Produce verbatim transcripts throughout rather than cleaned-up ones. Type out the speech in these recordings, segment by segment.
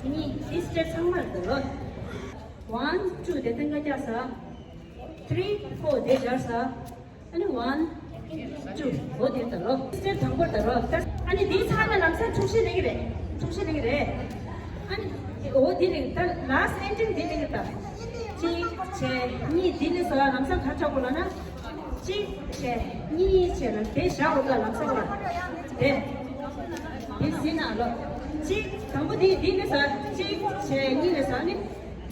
གཉིས། འདི་སྤྱིར་ཚང་མར་འདུག་ལོ། One, two དེ་སྟེང་ཀ་བཀྱག་ཟ། Three, four དེ་སྦྱར་ཟ། ཨ་ནི་one, two འོ་དེ་ལྟ་ལོ། སྤྱིར་དང་པོར་ལྟ་རོགས། ཨ་ནི་འདིའི་ཚང་ལ་ལམ་སང་འཁྲུག་ཤེས་ལེགས་རེད། འཁྲུག་ཤེས་ལེགས་རེད། ཨ་ནི་འོ་འདི་ལེགས་ད། Last ending འདི་ལེགས་ད། གཅིག་བྱས་གཉིས། འདི་ལེགས་སོ། ལམ་སང་ག་ཆག་གོ་ལ་ན། གཅིག་བྱས་གཉིས་བྱས་ལ་དེ་བཞག་གོ་ད། ལམ་སང་ལ་དེ། དེ་ཟིན་ན་ལོ། གཅིག་དང་པོ་འདི་འདི་ལེགས་སོ། གཅིག་བྱས་གཉིས་ལེགས་སོ་ནི།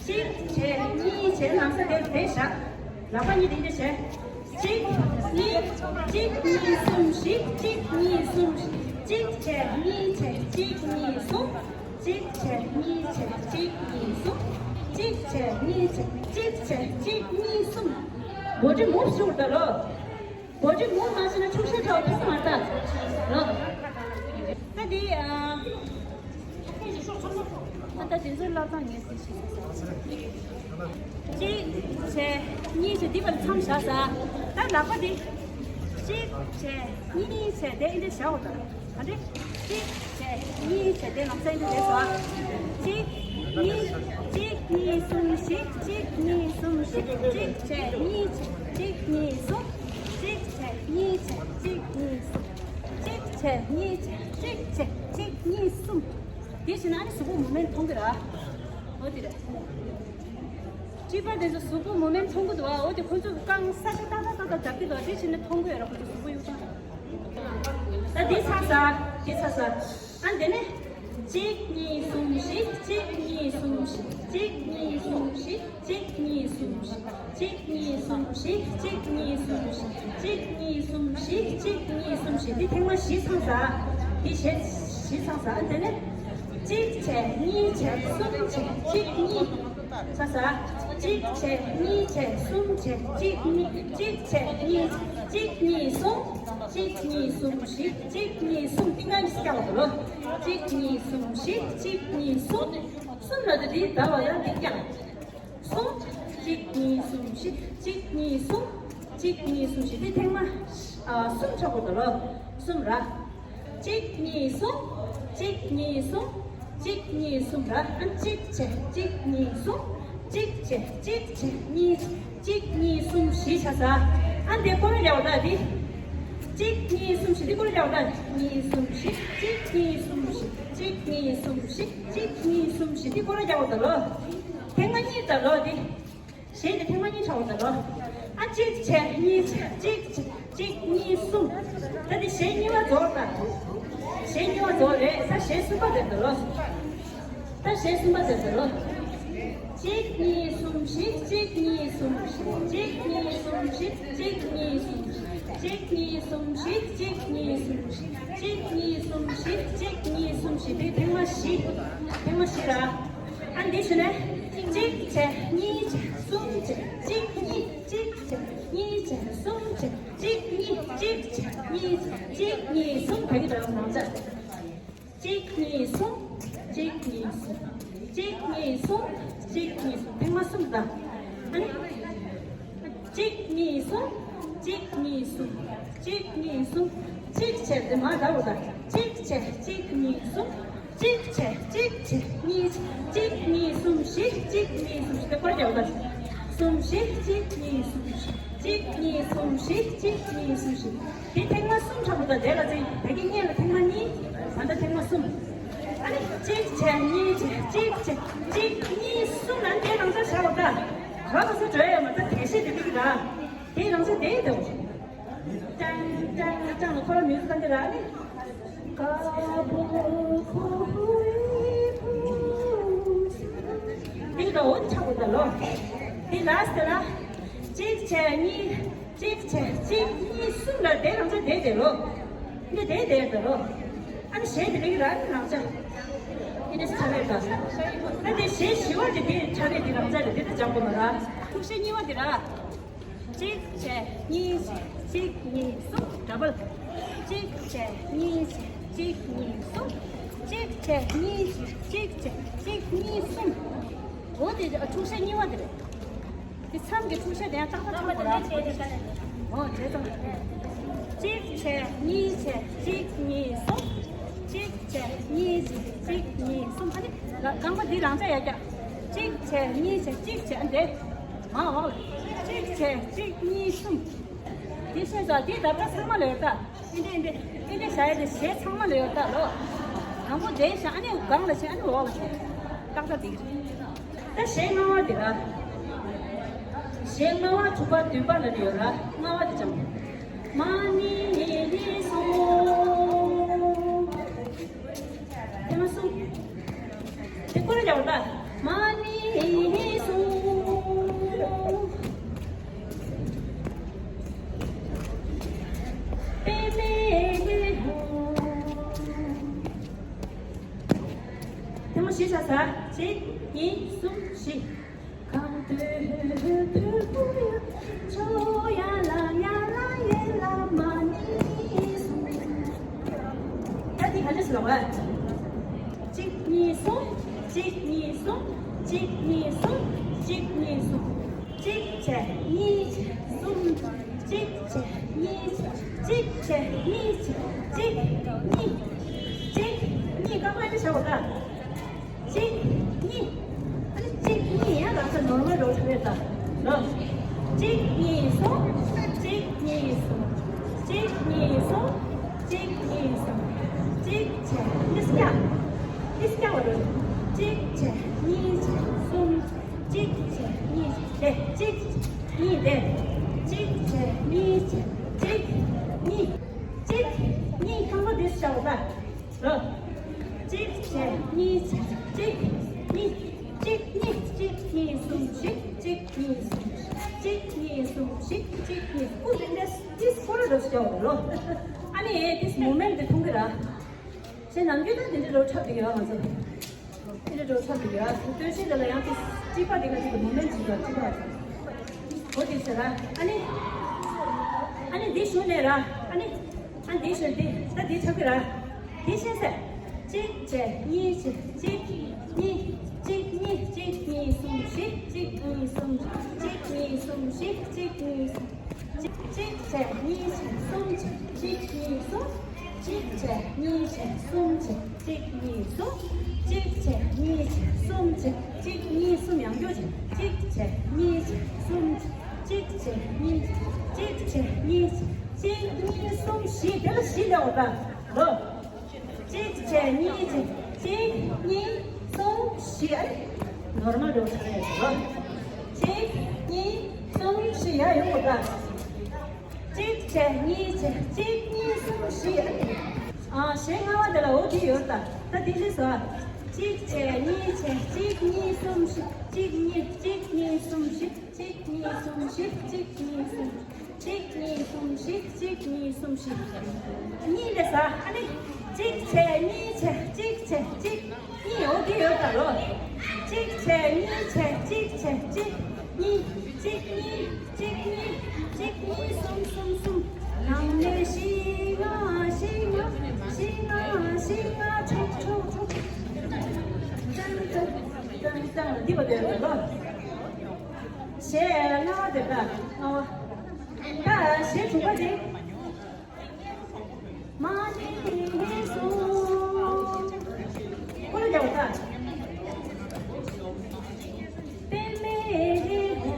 གཅིག་བྱས་གཉིས་བྱས་ལམ་སང་དེ་དེ་བཞག་ལག་པ་གཉིས་དེ་འདྲ་བྱས། གཅིག་གཉིས། གཅིག་གཉིས་གསུམ་བཞི། གཅིག་གཉིས་གསུམ་བཞི། གཅིག་བྱས་གཉིས་བྱས་གཅིག་གཉིས་གསུམ། གཅིག་བྱས་གཉིས་བྱས་གཅིག་གཉིས་གསུམ། གཅིག་བྱས་གཉིས་བྱས་གཅིག་བྱས་གཅིག་གཉིས་གསུམ། བོ་ཊི་མུབ་ཞུ་ད་ལོ། བོ་ཊི་མུབ་མ་བྱས་ན་འཁྲུག་ཤེས་ཐོག་ཐུག་མ་ད་ལོ། ད་འདི་ཨ། ཨ་ད་དེ་ཚོའི་བསླབ་སྟངས་ངས་ཟིན་ཤེས་སོང་། གཅིག་བྱས་གཉིས་བྱས་འདི་བར་མཚམས་བཞག་ཟ། ད་ལག་པ་འདི་གཅིག་བྱས་གཉིས་བྱས་དེ་འདི་བཞག་འོ་ད། ག་འདྲ། གཅིག་བྱས་གཉིས་བྱས་དེ་ལམ་སང་འདི་རེད་ཟ། གཅིག་གཉིས། གཅིག་གཉིས་གསུམ་བཞི། གཅིག་གཉིས་གསུམ་བཞི། གཅིག་བྱས་གཉིས་བྱས་གཅིག་གཉིས་གསུམ། གཅིག་བྱས་གཉིས་བྱས་གཅིག་གཉིས་གསུམ། གཅིག་བྱས་གཉིས་བྱས་གཅིག་བྱས་གཅིག་གཉིས་གསུམ། དེ་བྱས་ན་ཨ་ནི་གཟུགས་པོ་མུ་མེན་མཐོང་གི་ར། འོ་དེ་རེད། སྤྱི་པ་དེ་ཚོ་གཟུགས་པོ་མུ་མེན་མཐོང་གི་འདུག་ཨ། འོ་དེ་ཁོ་ཚོ་རྐང་ས་ཆ་ཏག་ཏག་ཏག་ཏག་རྒྱབ་ཀྱི་འདུག་ཨ། དེ་བྱས་ན་མཐོང་གི་ཡོད་ར། ཁོ་ཚོ་གཟུགས་པོ་གཡུག་སྟངས་ར། ད་དེ་ཚར་ས། དེ་ཚར་ས། ཨ་དེ་ནས་གཅིག་གཉིས་གསུམ་བཞི། གཅིག་གཉིས་གསུམ་བཞི། གཅིག་གཉིས་གསུམ་བཞི། གཅིག་གཉིས་གསུམ་བཞི། གཅིག་གཉིས་གསུམ་བཞི། གཅིག་གཉིས་གསུམ་བཞི། གཅིག་གཉིས་གསུམ་བཞི། གཅིག་གཉིས་གསུམ་བཞི། འདི་ཐེངས་མ་བཞི་ཚང་ས། འདི་བཞི་བཞི་ཚང་ས། ཨ་དེ་ནས་གཅིག་བྱས་གཉིས་བྱས་གསུམ་བྱས་གཅིག་གཉིས་ཚང་ས། གཅིག་བྱས་གཉིས་བྱས་གསུམ་བྱས་གཅིག་གཉིས། གཅིག་བྱས་གཉིས། གཅིག་གཉིས་གསུམ། གཅིག་གཉིས་གསུམ་བཞི། གཅིག་གཉིས་གསུམ། ཏིང་ངེ་འཛིན་སྐྱོང་བ་ལོ། གཅིག་གཉིས་གསུམ་བཞི། གཅིག་གཉིས་གསུམ། གསུམ་ལ་དེ་དེའི་ཟླ་བ་ཡང་འདི་སྐྱོང་། གསུམ། གཅིག་གཉིས་གསུམ་བཞི། གཅིག་གཉིས་གསུམ། གཅིག་གཉིས་གསུམ་བཞི། དེ་ཐེངས་མ་ཨ་གསུམ་ཆགས་པ་དང་ལོ། གསུམ་ར། གཅིག་གཉིས་གསུམ། གཅིག་གཉིས་གསུམ། གཅིག་གཉིས་གསུམ་ར། ཨ་གཅིག་བྱས་གཅིག་གཉིས་གསུམ། གཅིག་བྱས་གཅིག་བྱས་གཉིས། གཅིག་གཉིས་གསུམ་བཞི་ཆགས་ས། ཨ་འདི་སྐོར་ར་རྒྱག་པ་ད་འདི། གཅིག་གཉིས་གསུམ་བཞི། འདི་སྐོར་ར་རྒྱག་པ་ད། གཉིས་གསུམ་བཞི། གཅིག་གཉིས་གསུམ་བཞི། གཅིག་གཉིས་གསུམ་བཞི། གཅིག་གཉིས་གསུམ་བཞི། འདི་སྐོར་ར་རྒྱག་པ་ད་ལོ། ཐེངས་མ་གཉིས་ད་ལོ་འདི། གཞས་དེ་ཐེངས་མ་གཉིས་ཆགས་འོང་ད་ལོ། ཨ་གཅིག་བྱས་གཉིས་བྱས་གཅིག་བྱས་གཅིག་གཉིས་གསུམ། ད་དེ་གཞས་གཉིས་པ་རྫོགས་ད། གཞས་གཉིས་པ་རྫོགས་རེད། ད་གཞས་གསུམ་པ་རེད་ད་ལོ། ད་གཞས་གསུམ་པ་རེད་ད་ལོ། གཅིག་གཉིས་གསུམ་བཞི། གཅིག་གཉིས་གསུམ་བཞི། གཅིག་གཉིས་གསུམ་བཞི། གཅིག་གཉིས་གསུམ་བཞི། གཅིག་གཉིས་གསུམ་བཞི། གཅིག་གཉིས་གསུམ་བཞི། གཅིག་གཉིས་གསུམ་བཞི། གཅིག་གཉིས་གསུམ་བཞི། དེ་ཐེངས་མ་བཞི། ཐེངས་མ་བཞི་ར། ཨ་འདི་བྱས་ནས་གཅིག་བྱས་གཉིས་བྱས་གསུམ་བྱས་གཅིག་གཉིས། གཅིག་བྱས་གཉིས་བྱས་གསུམ་བྱས་གཅིག་གཉིས། གཅིག་བྱས་གཉིས་བྱས་གཅིག་གཉིས་གསུམ། བོད་ཀྱི་སྒྲ་གདངས་ནང་ཚན། གཅིག་གཉིས་གསུམ། གཅིག་གཉིས་གསུམ། གཅིག་གཉིས་གསུམ། གཅིག་གཉིས་གསུམ། ཐེངས་མ་གསུམ་དང་། ཨ་ནི། གཅིག་གཉིས་གསུམ། གཅིག་གཉིས་གསུམ། གཅིག་གཉིས་གསུམ། གཅིག་བྱས་དེ་མ་འདྲ་བོ་དང་། གཅིག་བྱས་གཅིག་གཉིས་གསུམ། གཅིག་བྱས་གཅིག་བྱས་གཉིས། གཅིག་གཉིས་གསུམ་བཞི། གཅིག་གཉིས་གསུམ་བཞི། དེ་སྐོར་རྒྱག་དང་། གསུམ་བཞི། གཅིག་གཉིས་གསུམ་བཞི། གཅིག་གཉིས་གསུམ་བཞི། གཅིག་གཉིས་གསུམ་བཞི། དེ་ཐེངས་མ་གསུམ་ཆགས་པ་དང་དེ་ལ་ཚེ་དེ་གི་སྔོན་ལ་ཐེངས་མ་གཉིས། ད་ལྟ་ཐེངས་མ་གསུམ། ཨ་ནི་གཅིག་བྱས་གཉིས་བྱས་གཅིག་བྱས་གཅིག་གཉིས་གསུམ་ལ་དེ་རང་ས་བྱ་བ་ད། ག་ག་ས་འགྲོ་ཡ་མ་ད་དེ་ཤེས་དེ་དེ་གི་ད། དེ་རང་ས་དེ་དེ། ཀྲང་ཀྲང་ཀྲང་ལ་ཁོ་རང་མིའུ་ཟིག་ད་འདི་ར་ནི། དེ་གི་ད་འོ་ཆགས་པ་ད་ལོ། དེ་ལ་སི་ཏེ་ལ། གཅིག་བྱས་གཉིས། གཅིག་བྱས་གཅིག་གཉིས་གསུམ་ལ་དེ་རང་ཚ་དེ་དེ་ལོ། འདི་དེ་དེ་དེ་ལོ། ཨ་ནི་གཞན་དེ་རིགས་ར་ནི་རང་ཚ། འདི་འདྲ་ཚ་རེད་ད། ཨ་དེ་གཞན་བཞི་བ་དེ་དེ་ཚ་རེད་དེ་རང་ཚ་རེད་དེ་ད་སྦྱང་དགོས་མ་ར། ཐུག་ཤེས་གཉིས་པ་དེ་ར། གཅིག་བྱས་གཉིས་བྱས་གཅིག་གཉིས་གསུམ་ཌ་བལ། གཅིག་བྱས་གཉིས་བྱས་གཅིག་གཉིས་གསུམ། གཅིག་བྱས་གཉིས་བྱས་གཅིག་བྱས་གཅིག་གཉིས་གསུམ། འོ་དེ་ཐུག་ཤེས་གཉིས་པ་དེ་རེད། དེ་མཚམས་ཀྱི་འཁྲུག་ཤ་དེ་ཡང་ཏག་ཏག་ཏག་ཏག་རེད། འོ་བྱས་ཙང་། གཅིག་བྱས་གཉིས་བྱས་གཅིག་གཉིས་གསུམ། གཅིག་བྱས་ གཉིས་བྱས་གཅིག་གཉིས་གསུམ། ཨ་ནི་རྐང་པ་འདི་རང་འཇགས་ཡར་བཀྱག་གཅིག་བྱས་གཉིས་བྱས་གཅིག་བྱས། ཨ་འདི་མར་འོག་ལ་གཅིག་བྱས་གཅིག་གཉིས་གསུམ། དེ་བཞིན་ས་དེའི་འདབ་ཆགས་ཚང་མ་ལ་ཡོད་ད། ཨེ་འདྲས་ཨེ་འདྲས་ཨེ་འདྲས་བྱ་ཡ་དེ་གཞས་ཚང་མ་ལ་ཡོད་ད་ལོ། དང་པོ་འདྲེན་བྱས། ཨ་ནི་སྒང་ལ་བྱས། ཨ་ནི་འོག་ལ་བྱས། ཏག་ཏག་དེ་གི་རེད། ད་གཞས་ལྔ་བ་དེ་ར། གཞས་ལྔ་བ་དྲུག་པ་བདུན་པ་ལ་ནི་ཡོད་ར། ལྔ་བ་དེ་ཅང་། མ་ནི་ནི་སོ། དེ་མ་སོང་། དེ་ཁོ་ར་རྒྱག་པ་ད། མ་ནི་སོ། པེ་མེ་ཧོ། དེ་མ་བཞི་ཆ་ས། གཅིག་གཉིས་གསུམ་བཞི། གང་དུ་ཐུ་བུ་ཡ། ཆོ་ཡ་ལ་ཡ་ལ་ཡེ་ལ་མ་ནི་སོ། ད་འདི་ག་འདྲས་ལབ་པ། གཅིག་གཉིས་གསུམ། གཅིག་གཉིས་གསུམ། གཅིག་གཉིས་གསུམ། གཅིག་བྱས་གཉིས་བྱས་གསུམ། གཅིག་བྱས་གཉིས་བྱས། གཅིག་བྱས་གཉིས་བྱས། གཅིག་གཉིས། གཅིག་གཉིས། རྐང་པ་འདི་བྱ་བ་ད། གཅིག་གཉིས། ཨ་ནི་གཅིག་གཉིས་ཡང་ལག་ས་ནོར་མལ་འགྲོ་ཆོག་རེད་ད། ལོ། གཅིག་གཉིས་གསུམ། གཅིག་གཉིས་གསུམ། གཅིག་གཉིས་གསུམ། གཅིག་གཉིས་གསུམ། གཅིག་བྱས་ཏིས་ཀྱག་ཏིས་ཀྱག་བ་རུ། གཅིག་བྱས་གཉིས་བྱས་གསུམ། གཅིག་བྱས་གཉིས་བྱས། གཅིག་གཉིས་བྱས། གཅིག་བྱས་གཉིས་བྱས། གཅིག་གཉིས། གཅིག་གཉིས། རྐང་པ་འདི་བྱ་བ་ད། རོ། གཅིག་བྱས་གཉིས་བྱས། གཅིག་གཉིས། གཅིག་གཉིས། གཅིག་གཉིས་གསུམ་བཞི། གཅིག་གཉིས་གསུམ་བཞི། གཅིག་གཉིས་གསུམ་བཞི། གཅིག་གཉིས། སྐུ་དེ་འདྲ་ཏིས་ཁོ་ར་རོ་ཞོ་རོ། ཨ་ནི་ཏིས་མུ་མེན་ཊི་དེ་མཐོང་གི་ར། ཞེ་ནམ་རྒྱུན་ད་དེ་འདྲ་རོ་འཁྲབ་བསྡད་ཡོད་ང་ཚོ། དེ་འདྲ་རོ་འཁྲབ་བསྡད་ཡོད། སྟོན་ཤེས་དེ་ལ་ཡང་ཏིས་སྐྱིད་པ་དེ་ག་ཅིག་གི་མུ་མེན་ཊི་ཅིག་ཡོད། སྐྱིད་པ་ཅིག་འོ་དེ་ཟེར་ར། ཨ་ནི། ཨ་ནི་འདི་གཞུག་ནས་ར། ཨ་ནི། ཨ་འདི་གཞུག་འདི་ད་འདི་ཆགས་ཀྱི་ར། འདི་ཤེས་ཟེར། གཅིག་བྱས་གཉིས་བྱས། གཅིག་གཉིས། གཅིག་གཉིས། གཅིག་གཉིས་གསུམ་བཞི། གཅིག་གཉིས་གསུམ་བཞི། གཅིག་གཉིས་གསུམ་བཞི། གཅིག་གཉིས་གསུམ། གཅིག་བྱས་གཉིས་བྱས་གསུམ་བྱས། གཅིག་གཉིས་གསུམ། གཅིག་བྱས་གཉིས་བྱས་གསུམ་བྱས། གཅིག་གཉིས་གསུམ། གཅིག་བྱས་གཉིས་བྱས་གསུམ་བྱས། གཅིག་གཉིས་གསུམ། ཡང་བསྐྱར་བྱས། གཅིག་བྱས་གཉིས་བྱས་གསུམ་བྱས། གཅིག་བྱས་གཉིས། གཅིག་བྱས་གཉིས། གཅིག་གཉིས་གསུམ་བཞི། དེ་ལ་བཞི་ལབ་པ་ད། ལོ། གཅིག་བྱས་གཉིས་བྱས། གཅིག་གཉིས་གསུམ་བཞི། ཨ་རེ། ནོར་མལ་འགྲོ་ཆོག་རེད་ལོ། གཅིག་གཉིས་གསུམ་བཞི། ཡར་ཡོང་དགོས་ད། གཅིག་བྱས་གཉིས་བྱས། གཅིག་གཉིས་གསུམ་བཞི། ཨ་རེ། ཨ་གཞས་ལྔ་བ་དེ་ལ་འོ་དེ་ཡོད་ད། ད་དེ་ཤེས་སོང་ཨ། གཅིག་བྱས་གཉིས་བྱས། གཅིག་གཉིས་གསུམ་བཞི། གཅིག་གཉིས། གཅིག་གཉིས་གསུམ་བཞི། གཅིག་གཉིས་གསུམ་བཞི། གཅིག་གཉིས་གསུམ། གཅིག་གཉིས་གསུམ་བཞི། གཅིག་གཉིས་གསུམ་བཞི། གཉིས་ལས་ཟ། ཨ་ནི། གཅིག་བྱས་གཉིས་བྱས། གཅིག་བྱས་གཅིག་གཉིས། འོ་དེ་ཡོད་ད་ལོ། གཅིག་བྱས་གཉིས་བྱས། གཅིག་བྱས་གཅིག་གཉིས། གཅིག་གཉིས། གཅིག་གཉིས། གཅིག་གཉིས་གསུམ་གསུམ་གསུམ། ནང་ནས་བཞི་ལྔ། བཞི་ལྔ། བཞི་ལྔ། བཞི་ལྔ། ཆོག་ཆོག་ཆོག་ཏང་ཏང་ཏང་ཏང་། འདི་བ་དེ་ཡོད་ད་ལོ། གཞས་ལྔ་བ་དེ་ད་ལྔ་བ། ད་གཞས་དྲུག་པ་དེ། མ་ནི་ཧེ་སོ། ཁོ་ལ་རྒྱག་པ་ད། པེ་མེ་ཧེ་ཧོ།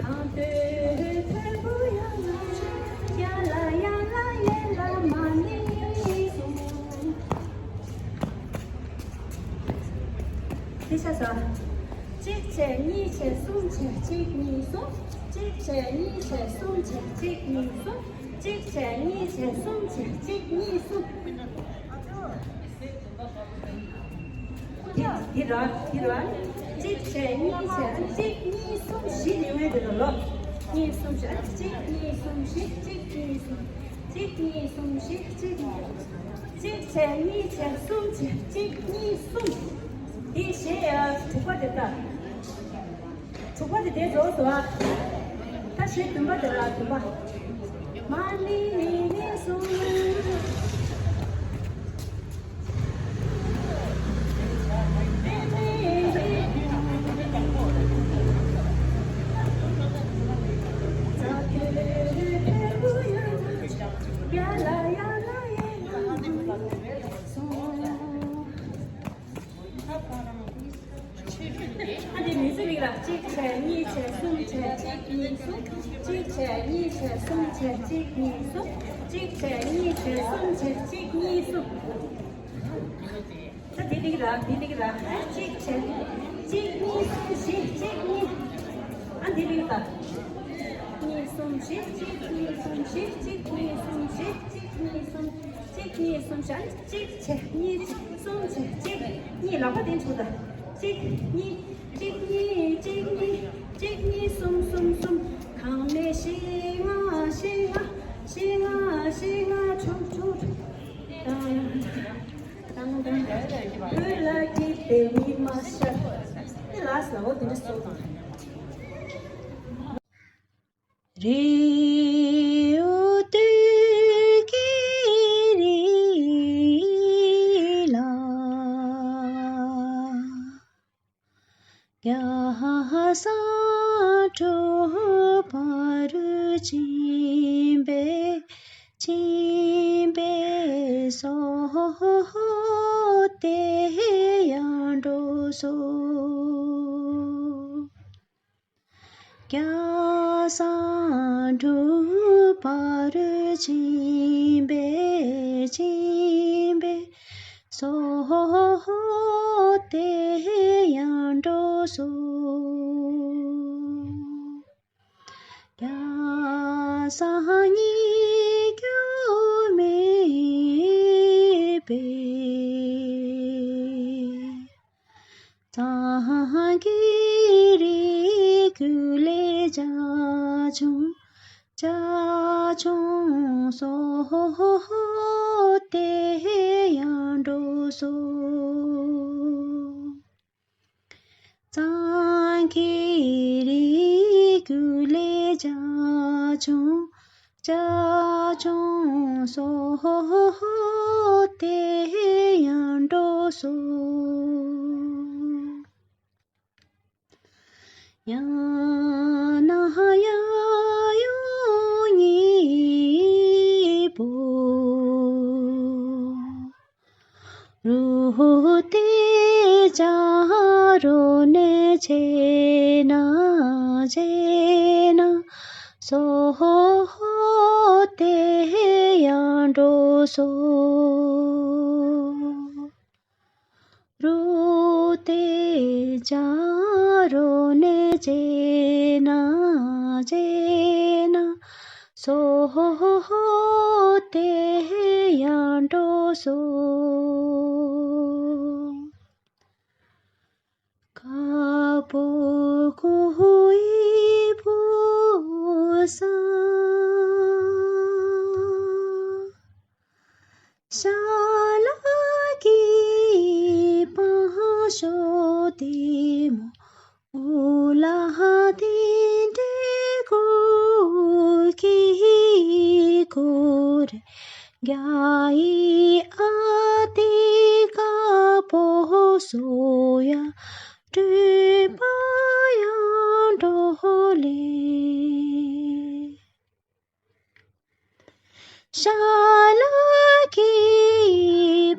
གང་དུ་ཐོན་པོ་ཡང་ཡ་ལ་ཡ་ལ་ཡེ་ལ་མ་ནི་ཧེ་སོ། དེ་ཆ་ས། གཅིག་བྱས་གཉིས་བྱས་གསུམ་བྱས། གཅིག་གཉིས་གསུམ། གཅིག་བྱས་གཉིས་བྱས་གསུམ་བྱས། གཅིག་གཉིས་གསུམ། གཅིག་བྱས་གཉིས་བྱས་གསུམ་བྱས། གཅིག་གཉིས་གསུམ། དེ་དེ་ར་དེ་ར། གཅིག་བྱས་གཉིས་བྱས། གཅིག་གཉིས་གསུམ་བཞི་ནི་ངའི་དེ་ར་ལོ། གཉིས་གསུམ་བཞི། གཅིག་གཉིས་གསུམ་བཞི། གཅིག་གཉིས་གསུམ། གཅིག་གཉིས་གསུམ་བཞི། གཅིག་གཉིས། གཅིག་བྱས་གཉིས་བྱས་གསུམ་བྱས། གཅིག་གཉིས་གསུམ། དེ་གཞས་ཡ་དྲུག་པ་དེ་ལྟ། དྲུག་པ་དེ་དེ་རྫོགས་སོང་ཨ། ད་གཞས་བདུན་པ་དེ་ལ་བདུན་པ། མ་ནི་ནི་ནི་སུ། ཨ་དེ་མི་ཚེ་ལེགས་ལ་གཅིག་བྱས་གཉིས་བྱས་གསུམ་བྱས་གཅིག་གཉིས་གསུམ། གཅིག་བྱས་གཉིས་བྱས་གསུམ་བྱས་གཅིག་གཉིས་གསུམ། གཅིག་བྱས་གཉིས་བྱས་གསུམ་བྱས་གཅིག་གཉིས་གསུམ། ད་དེ་ལེགས་ར། དེ་ལེགས་ར། གཅིག་བྱས། གཅིག་གཉིས་གསུམ་བཞི། གཅིག་གཉིས། ཨ་དེ་ལེགས་ར། གཉིས་གསུམ་བཞི། གཅིག་གཉིས་གསུམ་བཞི། གཅིག་གཉིས་གསུམ་བཞི། གཅིག་གཉིས་གསུམ། གཅིག་གཉིས་གསུམ་བཞི། གཅིག་བྱས་གཉིས་བྱས་གསུམ་བྱས་གཅིག་གཉིས། ལག་པ་དེ་འཇུག་ད། གཅིག་གཉིས། གཅིག་གཉིས། གཅིག་གཉིས། གཅིག་གཉིས་གསུམ་གསུམ་གསུམ། གང་མེད་བཞི་ལྔ་བཞི་ལྔ། བཞི་ལྔ་བཞི་ལྔ་དྲུག་དྲུག་དྲུག། ཏང་ཏང་ཏང་ཏང་། བོད་ལ་སྐྱིད་པའི་ཉི་མ་ཤར། དེ་ལ་ཟླ་བ་དེ་འདྲ་སོང་། རེའུ་ཏི་ཀི་རི་ལ། རྒྱ་སྲང་དྲུག་བར་ཕྱིན་པས། ཕྱིན་པས་སོ་དེ་ཡང་འགྲོ་སོང་། རྒྱ་སྲང་དྲུག་བར་ཕྱིན་པས། ཕྱིན་པས་སོ་དེ་ཡང་འགྲོ་སོང་། རྒྱ་སྲང་གཉིས་ཀྱང་མེད་པས། གཙང་གི་རི་ཁུག་ལས་བྱ་ཆུང་བྱ་ཆུང་སོ་དེ་ཡང་འགྲོ་སོང་། གཙང་གི་རི་ཁུག་ལས་བྱ་ཆུང་བྱ་ཆུང་སོ་དེ་ཡང་འགྲོ་སོང་། ཡང་ན་ཡང་ཡོང་ཉིད་པོ། རུ་ཏེ་ཇ་རོ་ནེ་ཆེ་ན་ཆེ་ན་སོ་ཧོ་ཧོ་ཏེ་ཡང་འགྲོ་སོ། རུ་ཏེ་ཇ་རོ་ནེ་ཆེ་ན་ཆེ་ན་སོ་ཧོ་ཏེ་ཡང་འགྲོ་སོ། ཁ་པོ་ཁོ་ཧུའི་ཕོ་ས། ཤ་ལ་གི་པང་ཤོ་དེ་མོ། ཨུ་ལ་ཧ་དེ་འདྲེ་གོ་གི་གོ་རེ། རྒྱ་ཡི་ཨ་དེ་ཀ་པོ་སོ་ཡ་སྤྲུལ་པ་ཡང་འགྲོ་ལེ། ཤ་ལ་གི་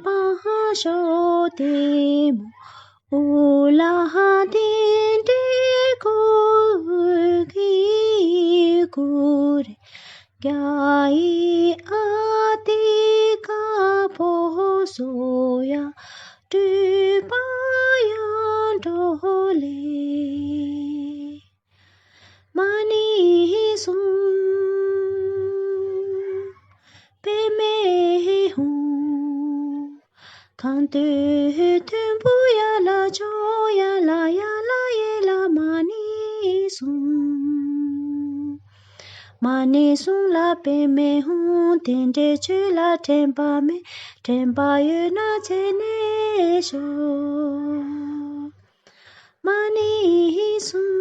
པང་ཤོ་དེ་མོ། ཨུ་ལ་ཧ་དེ་འདྲེ་གོ་གི་གོ་རེ། རྒྱ་ཡི་ཨ་དེ་ཀ་པོ་སོ་ཡ་སྤྲུལ་པ་ཡང་འགྲོ་ལེ། མ་ཎི་གསུང་པདྨེ་ཧཱུྃ། གང་འདོད་མཐོན་པོ་ཡར་ལ་མཆོག་ཡར་ལ་ཡར་ལ་ཡར་ལ་མ་ཎི་གསུང་། མ་ཎི་གསུང་ལ་པདྨེ་ཧཱུྃ། དེ་འདྲའི་ཆོས་ལ་དྲན་པ་མེད། དྲན་པ་ཡོད་ན་བྱས་ནས་ཤོག། མ་ཎི་གསུང་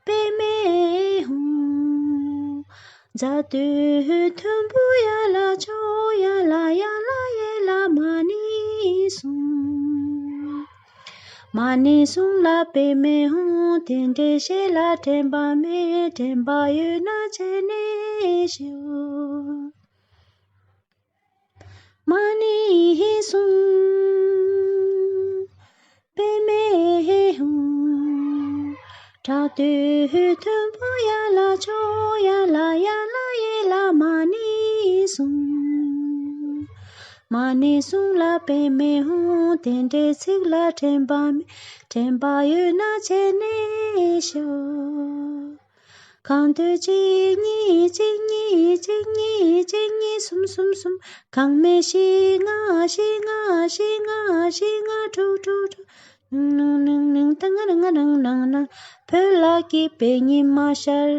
པདྨེ་ཧཱུྃ། གང་འདོད་མཐོན་པོ་ཡར་ལ་མཆོག་ཡར་ལ་ཡར་ལ་ཡར་ལ་མ་ཎི་གསུང་། མ་ཎི་གསུང་ལ་པདྨེ་ཧཱུྃ། དེ་འདྲའི་ཞིག་ལ་དྲན་པ་མེད། དྲན་པ་ཡོད་ན་བྱས་ནས་ཤོག། མ་ཎི་ཧཱུྃ་གསུང་། པདྨེ་ཧཱུྃ། ཕྲག་དོག་མཐོན་པོ་ཡར་ལ་ཕྱོགས། ཡར་ལ་ཡར་ལ་ཡར་ལ་མ་ཎི་གསུང་། མ་ཎི་གསུང་ལ་པདྨེ་ཧཱུྃ། དེ་འདྲའི་ཚིག་ལ་དྲན་པ་མེད། དྲན་པ་ཡོད་ན་བྱས་ནས་ཤོག། གང་འདོད་གཅིག་གཉིས་གཅིག་གཉིས་གཅིག་གཉིས་གཅིག་གཉིས་གསུམ་གསུམ་གསུམ། གང་མེད་བཞི་ལྔ་བཞི་ལྔ་བཞི་ལྔ་བཞི་ལྔ་དྲུག་དྲུག་དྲུག། ནང་ནང་ནང་ནང་ཏང་ང་རང་ང་རང་ནང་ནང་། བོད་ལ་སྐྱིད་པའི་ཉི་མ་ཤར།